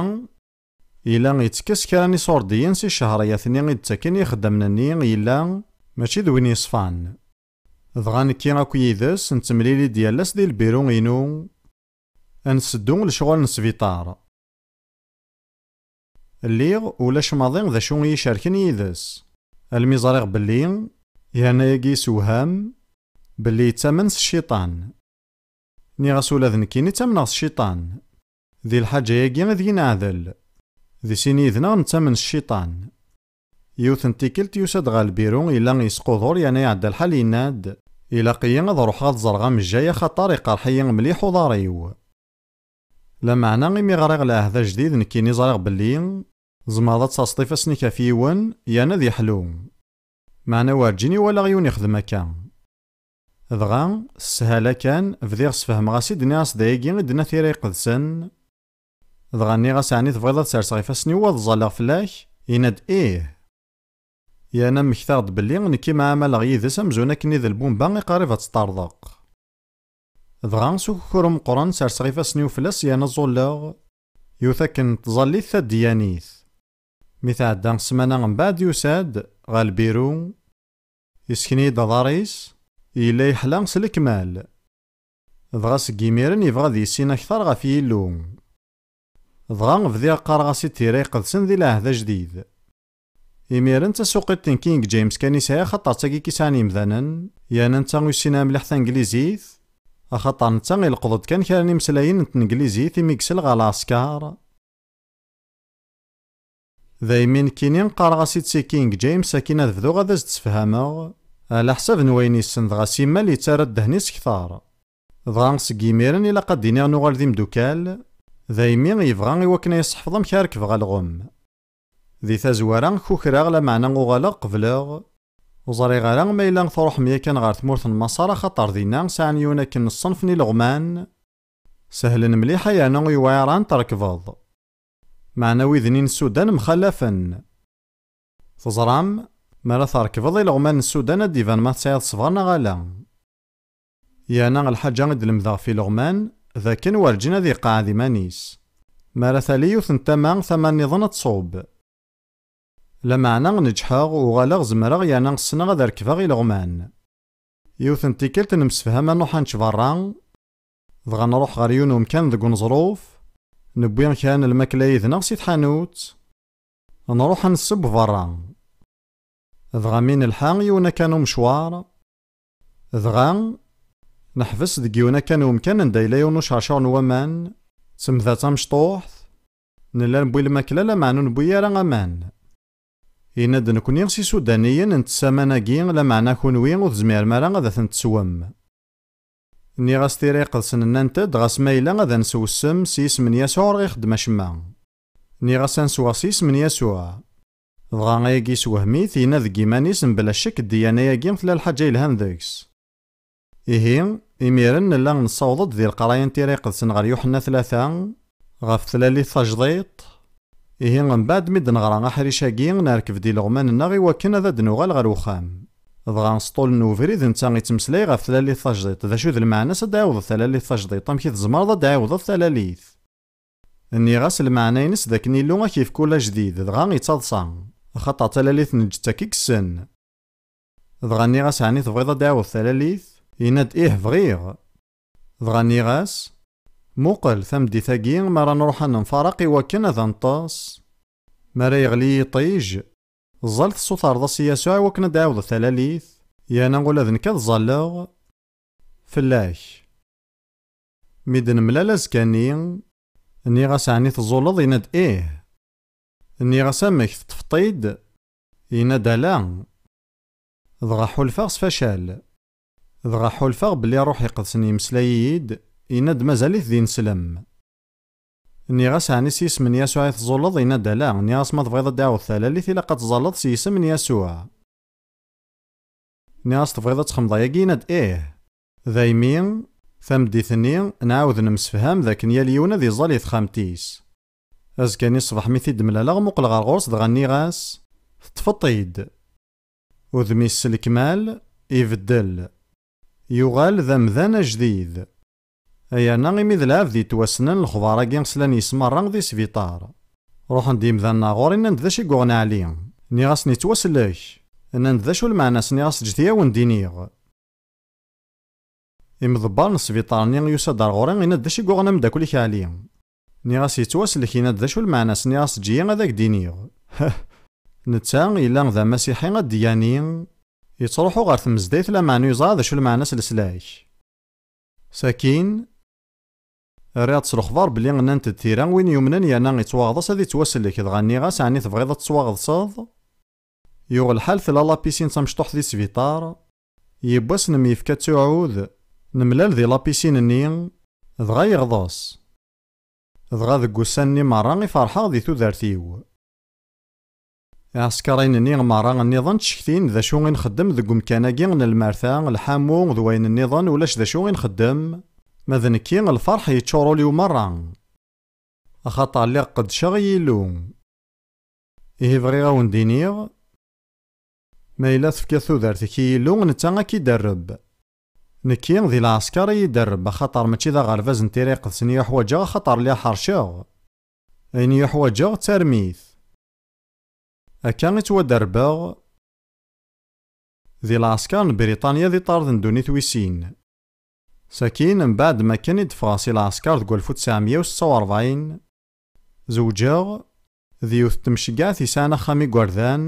yella yettekkes kra n iṣurdiyen si ccehriyat-nni i d-ttaken i ixeddamen-nni, yella mačči d win yeṣfan. Dɣa nekki akk yid-s nettemlili-d yal ass di lbiru-inu, ad nseddu lecɣal n sbiṭar. Lliɣ ulac maḍi d acu i yi-cerken yid-s, almi ẓriɣ belli yerna-yagi yessewham belli yettamen s cciṭan. Nniɣ-as ula d nekkini ttamneɣ s cciṭan. Di lḥaǧa-yagi ideg neɛdel. Di sin yid-neɣ nettamen s cciṭan. Yiwet n tikkelt yusa-d ɣer lbiru, yella yesqudur yerna iɛedda lḥal, yenna-d: "Ilaq-iyi ad ruḥeɣ ad ẓreɣ amejjay axaṭer iqerḥ-iyi mliḥ uḍar-iw." Lameɛna imi ɣriɣ lɛehd ajdid nekkini ẓriɣ belli tzemreḍ ad taseḍ ifassen-ik ɣef yiwen yerna ad yeḥlu. Meɛna werǧin i walaɣ yiwen ixdem akka. Dɣa, s sshala kan, bdiɣ sfehmeɣ-as-id, nniɣ-as d ayagi i d-tenna Tira Iqedsen. Dɣa nniɣ-as: "Ɛni tebɣiḍ ad serseɣ ifassen-iw ad ẓẓalleɣ fell-ak?" Yenna-d: "Ih." Yerna mmektaɣ-d belli nekk mɛamaleɣ yid-s amzun akken i d lbumba i qrib ad teṭṭerḍeq. Dɣa s ukukru meqqren serseɣ ifassen-iw fell-as yerna ẓẓulleɣ, yiwet akken n tẓallit taddiyanit. Mi tɛedda ssmana mbeɛd yusa-d ɣer lbiru, yessken-iyi-d aḍar-is, yella yeḥla s lekmal. Dɣa seg yimiren yebɣa ad yissin akter ɣef Yillu. Dɣa bdiɣ qqareɣ-as-id Tira Iqedsen di lɛehd ajdid. Imiren d tasuqilt n King James kan i sɛiɣ, axaṭer d tagi i sɛan yemdanen, yerna netta ur yessin ara mliḥ tanglizit, axaṭer netta ileqqeḍ-d kan kra n imeslayen n tneglizit imi yesel ɣer lɛesker. Daymi nekkini qqareɣ-as-id si King James akin ad bduɣ ad as-d-sefhameɣ, ɛla ḥsab n wayen yessen, dɣa simmal yettarra ddehn-is kter. Dɣa seg yimiren ilaq ad d-iniɣ nuɣal d imdukal, daymi yebɣa i wakken ad yesseḥfeḍ amek ara rekbeɣ alɣem. Di tazwara, kukreɣ, lameɛna uɣaleɣ qebleɣ. Ur ẓriɣ ara ma yella truḥem yakan ɣer tmurt n Maṣer, axaṭer dinna sɛan yiwen akken n ṣṣenf n ileɣman. Sehlen mliḥ, yerna ur yewɛir ara ad t-trekbeḍ. Meɛna widen n Sudan mxalafen. Teẓram, mi ara trekbeḍ ileɣman n Sudan, ad d-iban ma tesɛiḍ ṣṣber neɣ ala. Yerna lḥaǧa i d-lemdeɣ ɣef ileɣman, d akken werǧin ad iqeɛɛed iman-is. Mi ara tali yiwet n tama, tama nniḍen ad tṣubb. Lameɛna neǧḥeɣ, uɣaleɣ zemreɣ yerna ssneɣ ad rekbeɣ ileɣman. Yiwet n tikkelt nemsefham ad nruḥ ad nečč berra, dɣa nruḥ ɣer yiwen umkan deg uneẓruf, newwi kra n lmakla yid-neɣ si tḥanut, nruḥ ad nesseww berra. Dɣa mi nelḥa yiwen akan umecwar, dɣa neḥbes deg yiwen akan umkan anda yella yiwen ucercur n waman, d temda tamecṭuḥt, nella newwi lmakla lameɛna ur newwi ara aman. Yenna-d: "Nekni s isudaniyen ntess aman-agi, lameɛna kunwi ur tezmirem ara ad ten-teswem." Nniɣ-as: "Tira Iqedsen nnant-d ɣas ma yella ad nsew ssem s yisem n Yasuɛ ur ɣ-ixeddem acemma." Nniɣ-as ad nesweɣ s yisem n Yasuɛ. Dɣa ayagi yeswehm-it, yenna deg yiman-is mebla ccek ddiyana-agi tella lḥaǧa yelhan deg-s. Ihi, imiren nella nessaweḍ-d di leqraya n Tira Iqedsen ɣer Yuḥenna tlata, ɣef tlalit tajdiṭ. Ihi, mbeɛd mi d-neɣra aḥric-agi, nerkeb-d ileɣman-nneɣ i wakken ad d-nuɣal ɣer uxxam. Dɣa sṭulen ubrid netta ittmeslay ɣef tlalit tajdiṭ. D acu d lmeɛna-s ad d-ɛiwdeḍ talalit tajdiṭ? Amek i tzemreḍ ad d-ɛiwdeḍ talalit? Nniɣ-as lmeɛna-ines d akken Illu ad k-yefk ula ajdid, dɣa yettaḍsa, axaṭer talalit n lǧetta i yessen. Dɣa nniɣ-as, ɛni tebɣiḍ ad d-ɛiwdeḍ talalit? Yenna-d, ih, bɣiɣ. Dɣa nniɣ-as, muqel, tameddit-agi, mi ara nruḥ ad nemfaraq i wakken ad neṭṭes. Mi ara yeɣli yiṭij, ẓẓal tessutreḍ-as i Yasuɛ i wakken ad d-ɛiwdeḍ talalit, yerna ula d nekk ad ẓẓalleɣ fell-ak. Mi d-nemlal azekka-nni, nniɣ-as, ɛni teẓẓulleḍ? Yenna-d, ih. Nniɣ-as, amek, teṭṭfeḍ-t-id? Yenna-d, ala. Dɣa ḥulfaɣ s facal. Dɣa ḥulfaɣ belli Ṛṛuḥ Iqedsen yemmeslay-iyi-d, yenna-d, mazal-it d ineslem. Nniɣ-as, ɛni s yisem n Yasuɛ i teẓẓulleḍ? Yenna-d, ala. Nniɣ-as, ma tebɣiḍ ad d-ɛiwdeḍ talalit, ilaq ad tẓalleḍ s yisem n Yasuɛ. Nniɣ-as, tebɣiḍ ad txedmeḍ ayagi? Yenna-d, ih. Daymi, tameddit-nni, nɛawed nemsefham d akken yal yiwen ad iẓẓal i texxamt-is. Azekka-nni ṣṣbeḥ mi t-id-mlaleɣ, muqleɣ ɣer ɣur-s dɣa nniɣ-as, teṭṭfeḍ-t-id. Udem-is s lekmal, ibeddel. Yuɣal d amdan ajdid. Yerna imi d lɛebd yettwassnen, lexbar-agi slan yes merra di sbiṭar. Ruḥen-d yimdanen ar ɣur-i, nnan-d, d acu i yuɣen Ɛli? Nniɣ-asen, yettwasellek. Nnan-d, d acu lmeɛna-s? Nniɣ-as, ǧǧet-iyi ad wen-d-iniɣ. Imḍebber n sbiṭar-nni yusa-d ar ɣur-i, yenna-d, d acu i yuɣen ameddakel-ik Ɛli? Nniɣ-as, yettwasellek. Yenna-d, d acu lmeɛna-s? Nniɣ-as, eǧǧ-iyi ad ak-d-iniɣ. Netta yella d amasiḥi adyani, yettruḥu ɣer tmezdayt lameɛna ur yeẓri d acu lmeɛna-s leslak. Sakin, rriɣ-d s lexbar belli nnant-d tira, win yumnen yerna yettwaɣḍes ad yettwasellek, dɣa nniɣ-as, ɛni tebɣiḍ ad tettwaɣḍseḍ? Yuɣ lḥal tella lapisin d tamecṭuḥt di sbiṭar, yiwwas nemyefka ttuɛud, nemlal di lapisin-nni, dɣa yeɣḍes. Dɣa deg ussan-nni merra i ferḥeɣ di tudert-iw. Iɛeskriyen-nni merra nniḍen ttcektin d acu i nxeddem deg umkan-agi n lmerta, lḥamu d wayen nniḍen, ulac d acu i nxeddem, ma d nekki lferḥ yeččur ul-iw merra, axaṭer lliɣ qeddceɣ i Yillu. Ihi bɣiɣ a wen-d-iniɣ, ma yella tefkiḍ tudert-ik i Yillu, netta ad k-id-erreb. Nekki di lɛesker i yi-d-erreb, axaṭer mačči d aɣerbaz n Tira Iqedsen i uḥwaǧeɣ, axaṭer lliɣ ḥerceɣ. Ayen i uḥwaǧeɣ d tarmit. Akka i ttwaderbeɣ di lɛesker n Briṭanya di ṭṭard n ddunit wis sin. Sakin, mbeɛd makken i d-ffɣeɣ si lɛesker deg walef u tesɛemya u setta u rebɛin, zewǧeɣ d yiwet n tmeceggaɛt yesɛan axxam igerdan,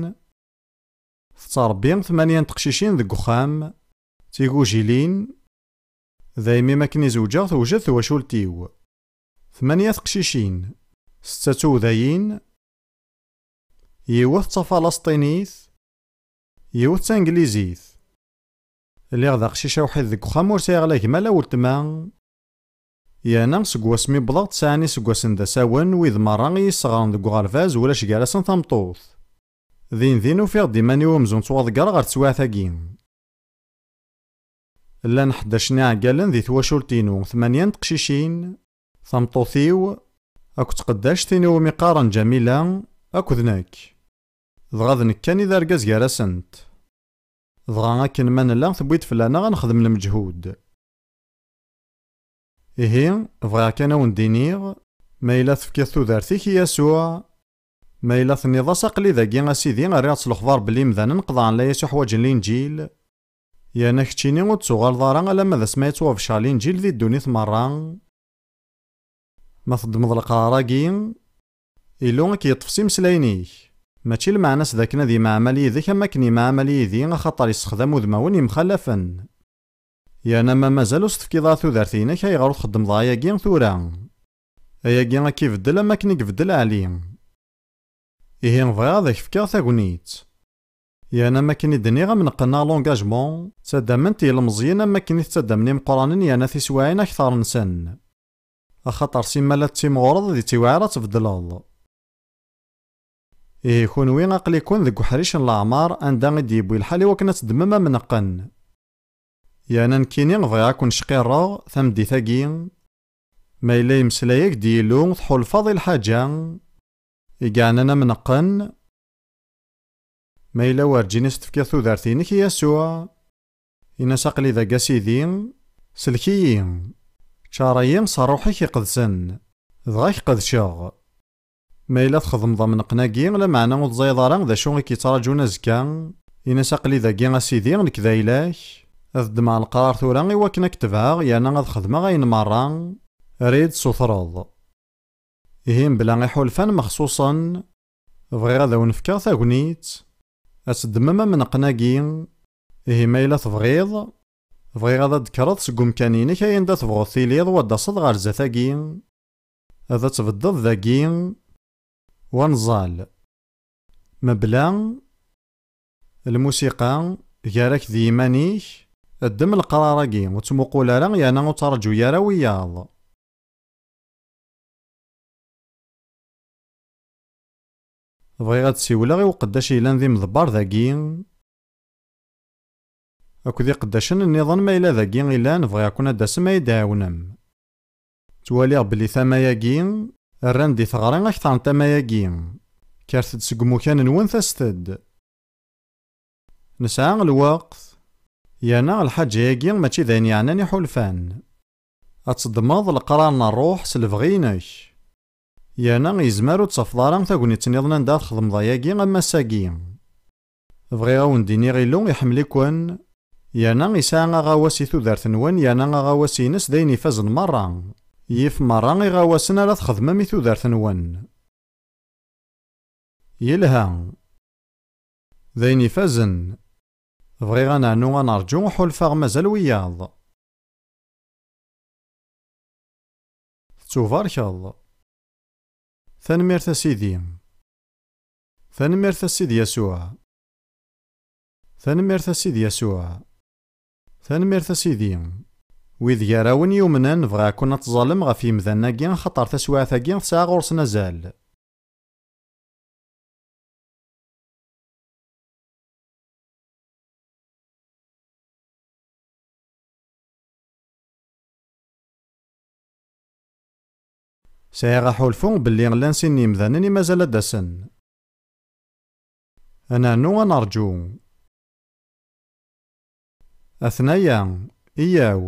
tettṛebbi tmanya n teqcicin deg uxxam, d tigujilin, daymi makken i zewǧeɣ tewjed twacult-iw. Tmanya teqcicin, setta d tudayin, yiwet d tafalesṭinit, yiwet d tanglizit. Lliɣ d aqcic awḥid deg uxxam, ur sɛiɣ la gma la weltma. Yerna seg wasmi wwḍeɣ tesɛa n iseggasen d asawen, wid merra i yi-sseɣren deg uɣerbaz ulac gar-asen tameṭṭut. Din din ufiɣ-d iman-iw amzun ttwaḍeggreɣ ɣer teswiɛt-agi. Llan ḥdac n iɛeggalen di twacult-inu, tmanya n teqcicin, tameṭṭut-iw, akked tqeddact-inu umi qqaren Ǧamila, akked nekk. Dɣa d nekk kan i d argaz gar-asent. Dɣa akken ma nella, tewwi-d fell-aneɣ ad nexdem lmeǧhud. Ihi, bɣiɣ kan a wen-d-iniɣ, ma yella tefkiḍ tudert-ik i Yasuɛ, ma yella tenniḍ-as, aql-i dagi a Sidi, rriɣ-d s lexbar belli imdanen qeḍɛen layas uḥwaǧen Linǧil, yerna keččini ur d-tuɣaleḍ ara alamma d asmi ay yettwabeccer Linǧil di ddunit merra. Ma teddmeḍ leqrar-agi, Illu ad k-yeṭṭef s imeslayen-ik. Mačči lmeɛna-s d akken ad yemɛamal yid-k am wakken yemɛamal yid-i, axaṭer yessexdam udmawen yemxalafen. Yerna ma mazal ur s-tefkiḍ ara tudert-inek, ayɣer ur txeddmeḍ ara ayagi tura? Ayagi ad k-ibeddel am wakken i ibeddel Ɛli. Ihi bɣiɣ ad ak-fkeɣ tagnit. Yerna am wakken i d-nniɣ, am neqqen neɣ l'engagement, ttaddamen-t yilmeẓyen am wakken i tettaddamen imeqqranen yerna tiswiɛin akteṛ-nsen. Axaṭer simmal ad tettimɣureḍ, di ttiwɛir ad tbeddleḍ. Ihi kunwi aql-iken deg uḥric n leɛmer anda i d-yewwi lḥal i wakken ad teddmem amneqqen. Yerna nekkini bɣiɣ ad ken-cqirreɣ tameddit-agi. Ma yella yemmeslay-ak-d Yillu, tḥulfaḍ i lḥaǧa i yeɛnan amneqqen. Ma yella werǧin i s-tefkiḍ tudert-inek i Yasuɛ, in-as: "Aql-i dagi a Sidi, sellek-iyi, ččar-iyi s Ṛṛuḥ-ik iqedsen, dɣa ad k-qedceɣ." Ma yella txedmeḍ amneqqen-agi, lameɛna ur teẓriḍ ara d acu i k-yettraǧun azekka, in-as: "Aql-i dagi a Sidi, nekk d ayla-k, ad ddmeɣ leqrar tura i wakken ad k-tebɛeɣ, yerna ad xedmeɣ ayen merra ara yi-d-tessutreḍ." Ihi mebla iḥulfan mexṣuṣen, bɣiɣ ad awen-fkeɣ tagnit, ad teddmem amneqqen-agi. Ihi ma yella tebɣiḍ, bɣiɣ ad d-tekkreḍ seg umkan-inek ay anda tebɣuḍ tiliḍ, u ad d-taseḍ ɣer zdat-agi, ad tbeddeḍ dagi, u ad nẓall. Mebla lmusiqa, gar-ak d yiman-ik, ddem leqrar-agi, ur ttmuqul ara, yerna ur ttraǧu ara wiyaḍ. Bɣiɣ ad d-siwleɣ i uqeddac yellan d imḍebber dagi, akked iqeddacen nniḍen ma yella dagi i llan, bɣiɣ-ken ad d-tasem ad yi-d-tɛawnem. Ttwaliɣ belli tama-agi rran-d i teɣri akteṛ n tama-agi. Kkret-d seg umukan-nwen, taset-d. Nesɛa lweqt, yerna lḥaǧa-agi mačči d ayen yeɛnan iḥulfan. Ad teddmeḍ leqrar n ṛṛuḥ s lebɣi-inek. Yerna yezmer ur d-tafeḍ ara tagnit nniḍen anda ad txedmeḍ ayagi am ass-agi. Bɣiɣ ad wen-d-iniɣ Illu iḥemmel-iken, yerna yesɛa aɣawas i tudert-nwen, yerna aɣawas-ines d ayen ifazen merra. Yif merra iɣawasen ara txedmem i tudert-nwen. Yelha. D ayen ifazen. Bɣiɣ ad nernu ad nerǧu, ḥulfaɣ mazal wiyaḍ. Tettubarkeḍ. Tanemmirt a Sidi. Tanemmirt a Sidi Yasuɛ. Tanemmirt a Sidi Yasuɛ. Tanemmirt a Sidi. Wid gar-awen yumnen, bɣiɣ-ken ad tẓallem ɣef yemdanen-agi, axaṭer taswiɛt-agi tesɛa ɣur-sen azal. Sɛiɣ aḥulfu belli llan sin n yemdanen i mazal ad d-asen. Ad nernu ad nerǧu. Atnaya, iyyaw.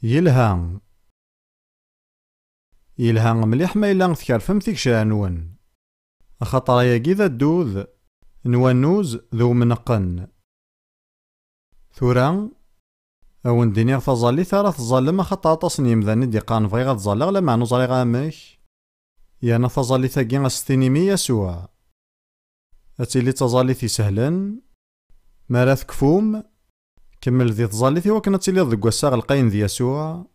Yelha. Yelha mliḥ ma yella tkerfem tigecrar-nwen. Axaṭer ayagi d addud n wannuz d umneqqen. Tura, a wen-d-iniɣ taẓallit ara teẓẓallem, axaṭer aṭas n yemdanen i d-iqqaren bɣiɣ ad ẓalleɣ, lameɛna ur ẓriɣ amek. Yerna taẓallit-agi a s-tinim i Yasuɛ. Ad tili d taẓallit isehlen. Mi ara tekfum, kemmel di tẓallit i wakken ad tiliḍ deg wass-a ɣelqayen d Yasuɛ.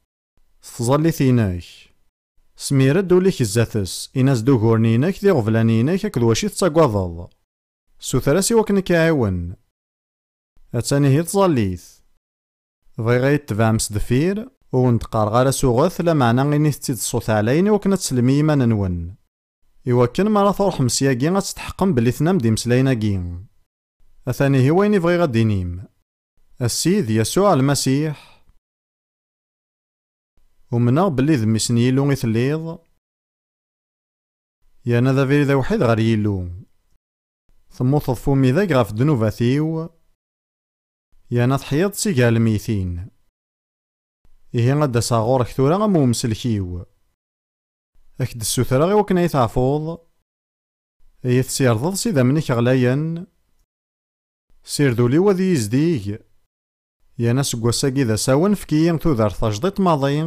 S tẓallit-inek. Smir-d ul-ik zdat-s, in-as-d uguren-inek d iɣeblan-inek akked wacu i tettagadeḍ. Suter-as i wakken ad k-iɛiwen. Attan ihi tẓallit. Bɣiɣ ad yi-tebɛem s deffir, ur wen-d-qqareɣ ara suɣet, lameɛna init-tt-id ṣṣut ɛlayen i wakken ad teslem i yiman-nwen. I wakken mi ara truḥem syagi ad tetḥeqqem belli tennam-d imeslayen-agi. Atan ihi wayen i bɣiɣ ad d-inim. A Ssid Yasuɛ Lmasiḥ, umneɣ belli d mmi-s n Yillu i telliḍ, yerna d abrid awḥid ɣer Yillu. Temmuteḍ f umidag ɣef ddnubat-iw, yerna teḥyiḍ si gar lmeytin. Ihi ad d-aseɣ ɣur-k tura am umsellek-iw. Ad k-d-ssutreɣ i wakken ad yi-teɛfuḍ, ad yi-tessirdeḍ s idammen-ik ɣlayen. Sired ul-iw ad iyi-izdig, yerna seg wass-agi d asawen efk-iyi tudert tajdiṭ maḍi.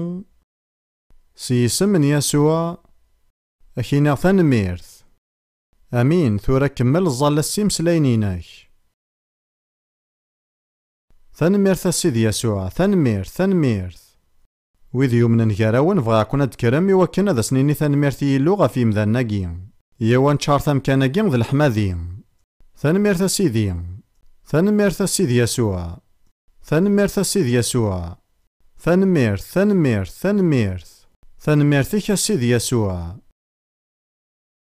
S yisem n Yasuɛ, ad k-iniɣ tanemmirt. Amin, tura kemmel ẓẓal-as s imeslayen-inek. Tanemmirt a Sidi Yasuɛ, tanemmirt, tanemmirt. Wid yumnen gar-awen bɣiɣ-ken ad d-tekkrem i wakken ad as-nini tanemmirt i Yillu ɣef yimdanen-agi. Yyaw ad neččar tamkan-agi d leḥmadi. Tanemmirt a Sidi. Tanemmirt a Sidi Yasuɛ. Tanemmirt a Sidi Yasuɛ. Tanemmirt, tanemmirt, tanemmirt. Tanemmirt-ik a Sidi Yasuɛ.